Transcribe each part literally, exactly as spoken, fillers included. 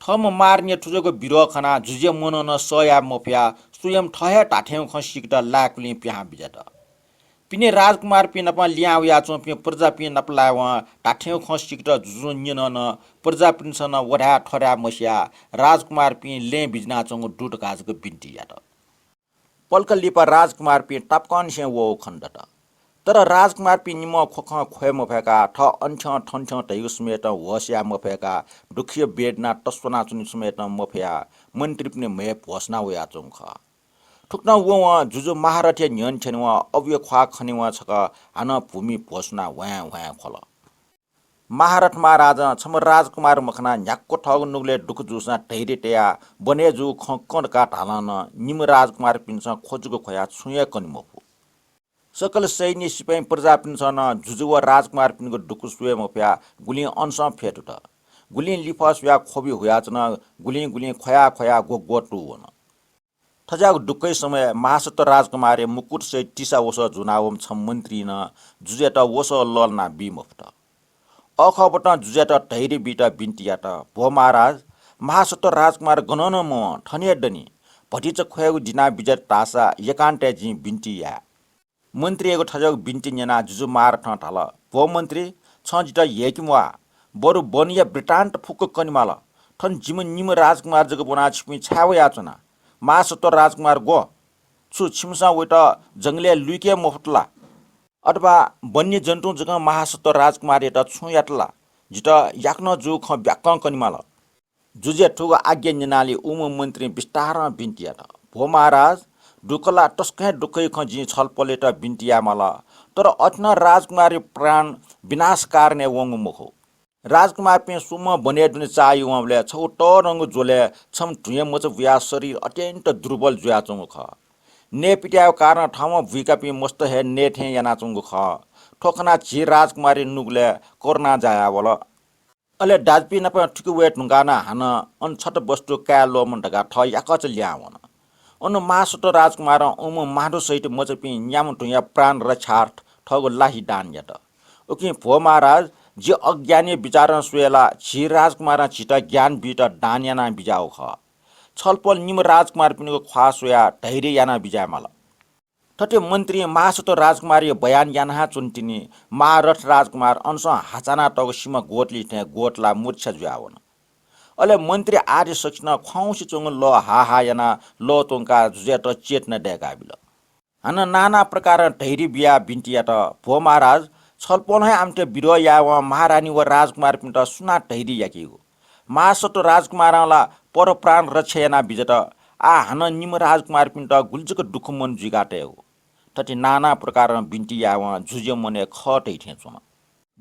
थःम्ह महारानीया थुजूगु बिरोध खनाः जुजुया मनं नं सह याये मफयाः स्वयं थः हे धात्थें खँ सीकेत लाय्‌कुलिं पिहां बिज्यात। पिने राजकुमारपिं नाप लिहां वयाच्वंपिं प्रजापिं नापलायेवं धात्थें खँ सीकेत जुजुं न्यन नं प्रजापिन्सं नं व धाये थ्व धाये मसियाः राजकुमारपिं लँय् बिज्यानाच्वंगु दु धकाः जक बिन्ति यात। पलख लिपा राजकुमारपिं तापाकंनिसें वःगु खनेदत। तर राजकुमारपिं निम्हं ख्वखं ख्वये मफय्‌काः थः अन थ्यं थन थ्यं धइगु समेतं होश याये मफय्‌काः दुःखया वेदनां तस्वनाच्वने समेतं मफयाः मन्त्रीपिनि म्हय् भ्वसुना वयाच्वंगु खः। थुकथं वंवं जुजु महारथया न्ह्यःने थ्यनेवं अबुया ख्वाः खनेवं छकः हानं भूमि भ्वसुनाः ह्वाँय् ह्वाँय् ख्वल। महारथ महाराजं छम्ह राजकुमार मखनाः न्ह्याक्व थःगु नुगलय् दुःख जूसां धैर्य तयाः ब्वने जूगु खँ कं धकाः धालं नं निम्ह राजकुमारपिन्सं ख्वजुक ख्वयाः छुं हे कने मफु। सकल सैन्य सिपाइँ प्रजापिन्सं नं जुजु व राजकुमारपिनिगु दुःख स्वये मफयाः गुलिं अनसं फ्यतुत। गुलिं लिफः स्वयाः ख्वबि हुयाच्वन, गुलिं गुलिं ख्वया ख्वया ग्वग्वतू वन। थज्याःगु दुःखया समयय् महासत्व राजकुमारया मुकुट सहित तिसा वसः जुनावःम्ह छम्ह मन्त्रीं नं जुजुयात वसः लःल्हाना बी मफुत। अःखःबतं जुजुयात धैर्य बीत बिन्ति यात, भो महाराज, महासत्व राजकुमार गनं नं मवं, थन हे दनि। भतिचा ख्वयेगु दिना बिज्यात धाःसा एकान्तय् जिं बिन्ति याये। मन्त्रीयागु थज्याःगु बिन्ति न्यनाः जुजु महारथं धाल, भो मन्त्री, छं जितः ह्यय्‌के म्वाः, बरु वनया वृत्तान्त फुक्क कनेमाल। थन जिम्ह निम्ह राजकुमार जक ब्वनाः छिपिं छाय् वयाच्वना? महासत्व राजकुमार ग्व? छु छिमिसं वयात जंगलय् लुइके मफुत ला? अथवा वन्यजन्तुं जकं महासत्व राजकुमारयात छुं यात ला? जितः याकनं जूगु खँ ब्याक्कं कनेमाल। जुजुया थुगु आज्ञा न्यनालि उम्ह मन्त्रीं बिस्तारं बिन्ति यात, भो महाराज, दुःख ला तसकं हे दुःखया खँ जिं छलपोलयात बिन्ति यायेमाल, तर अथे नं राजकुमारया प्राण विनाश कारणय् वंगु मखु। राजकुमारपिं स्वम्हं वनय् दुने चाःहिवंबलय् छगू तःधंगु ज्वलय् छम्ह धुँया मचा बुयाः शरीर अत्यन्त दुर्बल जुयाच्वंगु खः। नये पित्याःगु कारणं थःम्हं बुइकापिं मस्त हे नये थें यानाच्वंगु खः। थ्व खनाः झी राजकुमारया नुगलय् करुणा जायावल। अले दाजुपिं नाप थुखे वये धुंकाः नं हानं अन छता वस्तु काये ल्वःमन धकाः थः याकःचा लिहां वन। अन महासत्व राजकुमारं उम्ह माधु सहित मचापिं न्याम्ह धुँया प्राण रक्षार्थ थःगु लाहि दान यात। उकिं भो महाराज, जि अज्ञानया विचारं स्वये ला झी राजकुमारं झीत ज्ञान बीत दान यानाः बिज्याःगु खः। छलपोल निम्ह राजकुमारपिनिगु ख्वाः स्वयाः धैर्य यानाः बिज्यायेमाल। थथे मन्त्रीं महासत्व राजकुमारया बयान याना हे च्वन तिनि महारथ राजकुमार अनसं हाचानातःगु सिमा ग्वतली थें ग्वतलाः मूर्छा जुयावन। अले मन्त्री आदि सकसिनं ख्वाउँसे च्वंगु लः हाः हाः यानाः लः त्वंकाः जुजुयात चेतना दय्‌काबिल। हानं नाना प्रकारं धैर्य बियाः बिन्ति यात, भो महाराज, छलपोलं हे आमथे विरोध यायेवं महारानी व राजकुमारपिन्त सुनां धैर्य याकीगु? महासत्व राजकुमारं ला परप्राण रक्षा यानाः बिज्यात, आः हानं निम्ह राजकुमारपिन्त गुलि जक दुःख मन जुइका तयेगु? थथे नाना प्रकारं बिन्ति यायेवं जुजुया मनय् खः तइ थें च्वन।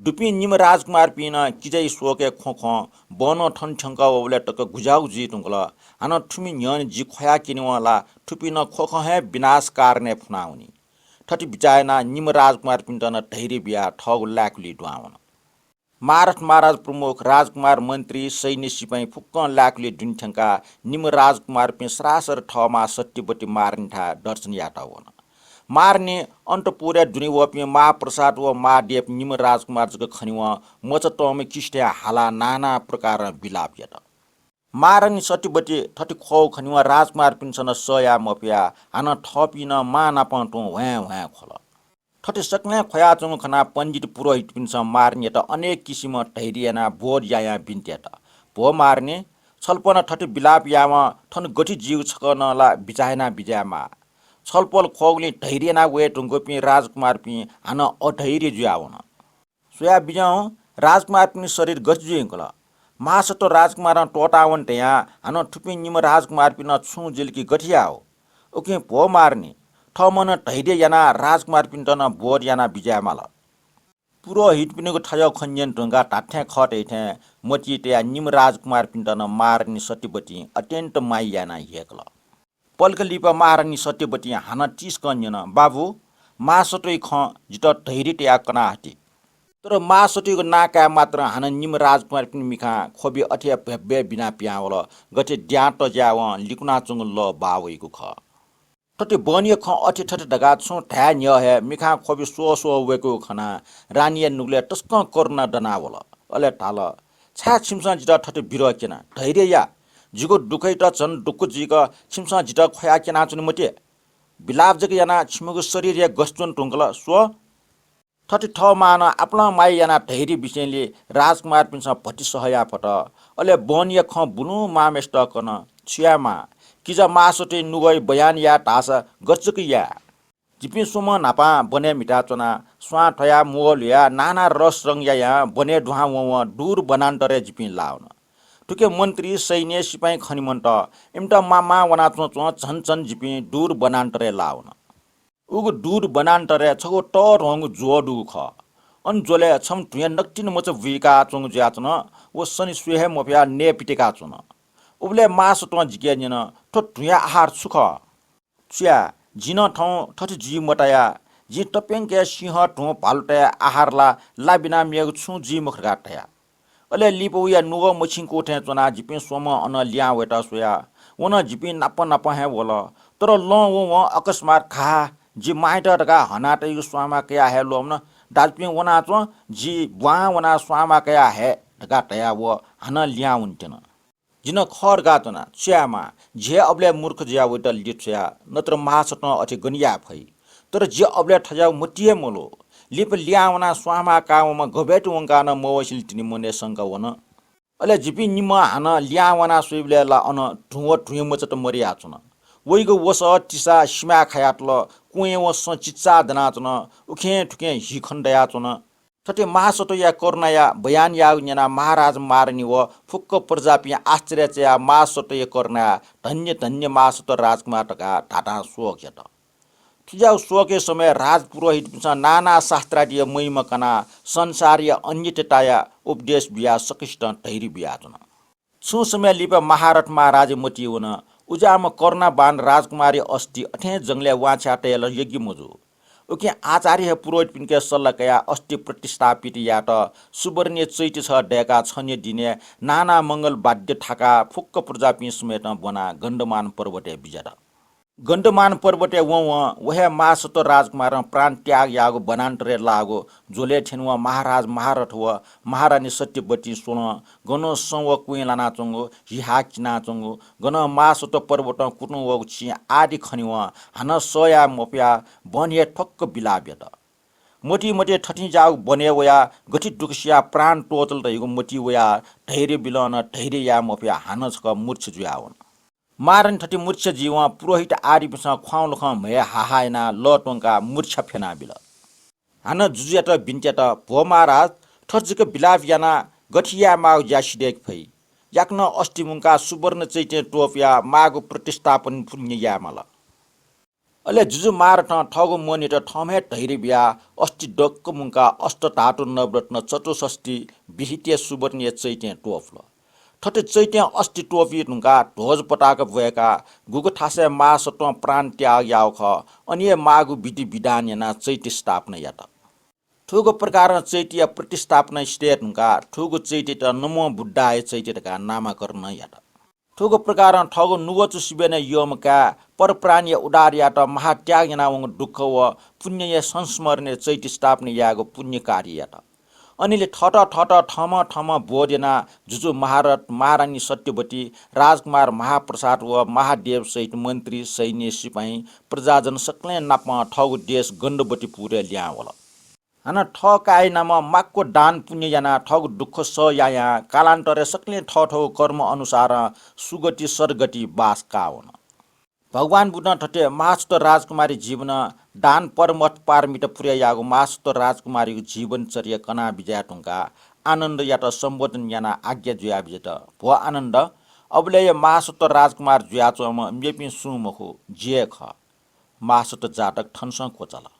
दुपिं निम्ह राजकुमारपिं नं किजाया शोकय् ख्वखं बहनं थन थ्यंकः वःबलय् तक गुज्याःगु जुइ धुंकल। हानं थुमि न्ह्यःने जि ख्वया क्यनेवं ला थुपिं नं ख्वखं हे विनाश कारणय् फुनावनी। थथे बिचाः यानाः निम्ह राजकुमारपिन्त नं धैर्य बियाः थःगु लाय्‌कुलिइ दुहां वन। महारथ महाराज प्रमुख, राजकुमार, मन्त्री, सैन्य सिपाइँ फुक्कं लाय्‌कुलिइ दुने थ्यंकाः निम्ह राजकुमारपिं सरासर थःमां सत्यवती महारानीथाय् दर्शन यायेत वन। महारानी अन्तपुरय् दुने वःपिं महाप्रसाद व महादेव निम्ह राजकुमार जक खनेवं मचा तंम्ह किसि थें हालाः नाना प्रकारं विलाप यात। महारानी सत्यवती थथे ख्वःगु खनेवं राजकुमारपिन्सं नं सह याये मफयाः हानं थःपिं नं मां नापं तुं ह्वाँय् ह्वाँय् ख्वल। थथे सकलें ख्वयाच्वंगु खनाः पण्डित पुरोहितपिन्सं महारानीयात अनेक किसिमं धैर्य यानाः बोध यायां बिन्ति यात, भो महारानी, छलपोलं थथे विलाप याःवं थन गथे जीगु छकः नं ला बिचाः यानाः बिज्यायेमाः। छलपोल ख्वःगुलिं धैर्य यानाः वये धुंकूपिं राजकुमारपिं हानं अधैर्य जुयावन। स्वया बिज्याहुँ, राजकुमारपिनि शरीर गथे जुइ धुंकल? महासत्व राजकुमारं त्वःतावन धयां हानं थुपिं निम्ह राजकुमारपिं नं छुं जुल कि गथे याये हो? उकिं भो महारानी, थः मनं धैर्य यानाः राजकुमारपिन्त नं बोध यानाः बिज्यायेमाल। पुरोहितपिनिगु थज्याःगु खँ न्यने धुंकाः धात्थें खः तइ थें मतिइ तयाः निम्ह राजकुमारपिन्त नं महारानी सत्यवतीं अत्यन्त माया यानाः ह्यय्‌कल। पलख लिपा महारानी सत्यवतीं हानं तिसकं न्यन, बाबु, महासत्वया खँ जितः धैर्य तयाः कनाः हति। तर महासत्वयागु नां काये मात्रं हानं निम्ह राजकुमारपिनि मिखां ख्वबि अथे हे भ्यब्वय् बिनाः पिहां वल, गथे द्यां तज्याःवं लिकुनाच्वंगु लः बाः वइगु खः। थथे बहनीया खँ अथे थथे धकाः छुं धाये न्ह्यः हे मिखां ख्वबि स्वः स्वः वय्‌कूगु खनाः रानीया नुगलय् तसकं करुणा दनावल। अले धाल, छाय् छिमिसं जितः थथे विरोध क्यना? धैर्य या, जिगु दुःखयात झन दुःख जुइक छिमिसं जितः ख्वया क्यनाच्वने मते। बिलाप जक यानाः छिमिगु शरीर हे गथे च्वन धुंकल, स्व।" थथे थः मां नं आपालं माया यानाः धैर्य बिसेंलि राजकुमारपिन्सं भति सहया फत। अले बहनीया खँ बुलुं मांम्हेसित कन। छु याये मां, किजा महासतोया नुगः बयान याये धाःसा गथे जक याये? जिपिं स्वम्हं न्हापां वनय् म्हिताच्वना। स्वां थ्वयाः, म्वः ल्हुयाः, नाना रस रंग यायां वनय् दुहां वंवं दूर वनान्तरय् जिपिं लाः वन। थुकी मन्त्री, सैन्य, सिपाइँ खने मन्त। इमित मां मां वनाच्वंच्वं झन झन जिपिं दूर वनान्तरय् लाः वन। उगु दूर वनान्तरय् छगू तःधंगु ज्वः दुगु खः। अन ज्वलय् छम्ह धुँया नकतिनि मचा बुइकाच्वंगु जुयाच्वन। व सनि स्वये हे मफयाः नये पितिकाच्वन। उबलय् महासतं जिके न्यन, "थ्व धुँया आहार छु खः?" "छु याये, जिं नं थौं थथे जुइ मताया। जिं तप्यंक हे सिंह, धुँ, भालुतय् आहार ला, ला बिना मेगु छुं जुइ मखु" धकाः धया। अले लिपा वया नुगः मछिंकू थें च्वनाः जिपिं स्वम्हं अन लिहां वयेत स्वया। व नं जिपिं नाप नाप हे वल। तर लँ वंवं अकस्मात घाः, "जि माइत" धकाः हनातयागु स्वांमा कयाः हे ल्वःमन। "दाजुपिं वनाच्वँ, जि ब्वां वनाः स्वांमा कयाः हये" धकाः धयाः व हानं लिहां वनेत्यन। जि नं खः धकाः च्वना। छु याये मां, जि हे अबलय् मूर्ख जुयाः वइत लिछ्वया, नत्र महासतं अथे गन याये फइ। तर जि अबलय् थज्याःगु मतिइ हे मल्वः। लिपा लिहां वनाः स्वांमा काः वंम्ह गबय् तुं वंकाः नं मवसेंलि तिनि मनय् शंका वन। अले जिपिं निम्हं हानं लिहां वनाः स्वइबलय् ला अन धुँ व धुँया मचात मदयाच्वन। वइगु वसः तिसा सिमाय् खायातल, कुँय् व सँ चिचाः दनाच्वन, उखें थुखें हि खने दयाच्वन। थथे महासतोया करुणाया बयान याःगु न्यनाः महाराज महारानी व फुक्क प्रजापिं आश्चर्य चयाः महासतोया करुणाया "धन्य धन्य महासतो राजकुमार" धकाः धाधां शोक यात। थुज्याःगु शोकया समयय् राजपुरोहितपिन्सं नाना शास्त्रादिया महिमा कनाः संसारया अनित्यताया उपदेश बियाः सकसितं धैर्य बियाच्वन। छुं समय लिपा महारथ महाराजया मतिइ वन, उज्याःम्ह करुणावान राजकुमारया अस्थि अथें जंगलय् वांछ्वया तयेत ला योग्य मजू। उकिं आचार्य हे पुरोहितपिन्के सल्लाह कयाः अस्थि प्रतिस्थापित यायेत सुवर्णया चैत्य छगः दय्काः छन्हु दिनय् नाना मंगल वाद्य थाकाः फुक्क प्रजापिं समेतं ब्वनाः गन्धमान पर्वतय् बिज्यात। गन्धमान पर्वतय् वंवं व हे महासत्व राजकुमारं प्राण त्याग याःगु वनान्तरय् लाःगु ज्वलय् थ्यनेवं महाराज महारथ व महारानी सत्यवतीं स्वलं गनं सँ व कुँय् लानाच्वंगु, हिहा किनाच्वंगु, गनं महासत्व पर्वतं कुतुं वःगु चिं आदि खनेवं हानं सह याये मफयाः बहनी हे ठ्वक्क बिलाप यात। मतिइ मतिइ थथिंज्याःगु वनय् वयाः गथे दुःख सियाः प्राण त्वःतल धइगु मतिइ वयाः धैर्य बिलं नं धैर्य याये मफयाः हानं छकः मूर्छा जुयावन। महारानी थथे मूर्छा जुइवं पुरोहित आदिपिन्सं ख्वाउँलाखं म्हय् हाहा यानाः लः त्वंकाः मूर्छा फ्यनाबिल। हानं जुजुयात बिन्ति यात, भो महाराज, थथे जक बिलाप यानाः गथे याये माःगु ज्या सिधय्के फइ? याकनं अस्थि मुंकाः सुवर्ण चैत्यं त्वपुयाः माःगु प्रतिस्थापन पुण्य याये माल। अले जुजु महारथं थःगु मनयात थःम्हं हे धैर्य बियाः अस्थि दक्व मुंकाः अष्टधातु नवरत्न चतुष्षष्टि विहितया सुवर्णया चैत्यं त्वपुल। थथे चैत्यं अस्थि त्वपुइ धुंकाः ध्वज पताका ब्वय्काः गुगु थासय् महासत्वं प्राण त्याग याःगु खः, अन हे माःगु विधि विधान यानाः चैत्य स्थापना यात। थुगु प्रकारं चैत्यया प्रतिस्थापना सिधये धुंकाः थुगु चैत्ययात नमो बुद्धाय चैत्य धकाः नामकरण यात। थुगु प्रकारं थःगु नुगःचु सिबेनय् यःम्ह काय् परप्राणीया उद्धार यायेत महात्याग यानावंगु दुःख व पुण्यया संस्मरणय् चैत्य स्थापना यायेगु पुण्य कार्य यात। अनिले थःत थःत थःम्हं थःम्हं बोध यानाः जुजु महारथ, महारानी सत्यवती, राजकुमार महाप्रसाद व महादेव सहित मन्त्री, सैन्य, सिपाइँ, प्रजाजन सकलें नापं थःगु देश गन्धवतीपुरय् लिहां वल। हानं थः काय् नामं माक्व दान पुण्य यानाः थःगु दुःख सह यायां कालान्तरय् सकलें थःथःगु कर्म अनुसारं सुगति सद्गति बास काः वन। भगवान बुद्धं थथे महासत्व राजकुमारी जीवनं दान परमथ पारमिता पुरे याःगु महासत्व राजकुमारीगु जीवनचर्या कना बिज्याये धुंकाः आनन्दयात सम्बोधन यानाः आज्ञा जुया बिज्यात, भो आनन्द, अबलय्‌या महासत्व राजकुमार जुयाच्वंम्ह मेपिं सुं मखु, जि हे खः। महासत्व जातक थनसं क्वचाल।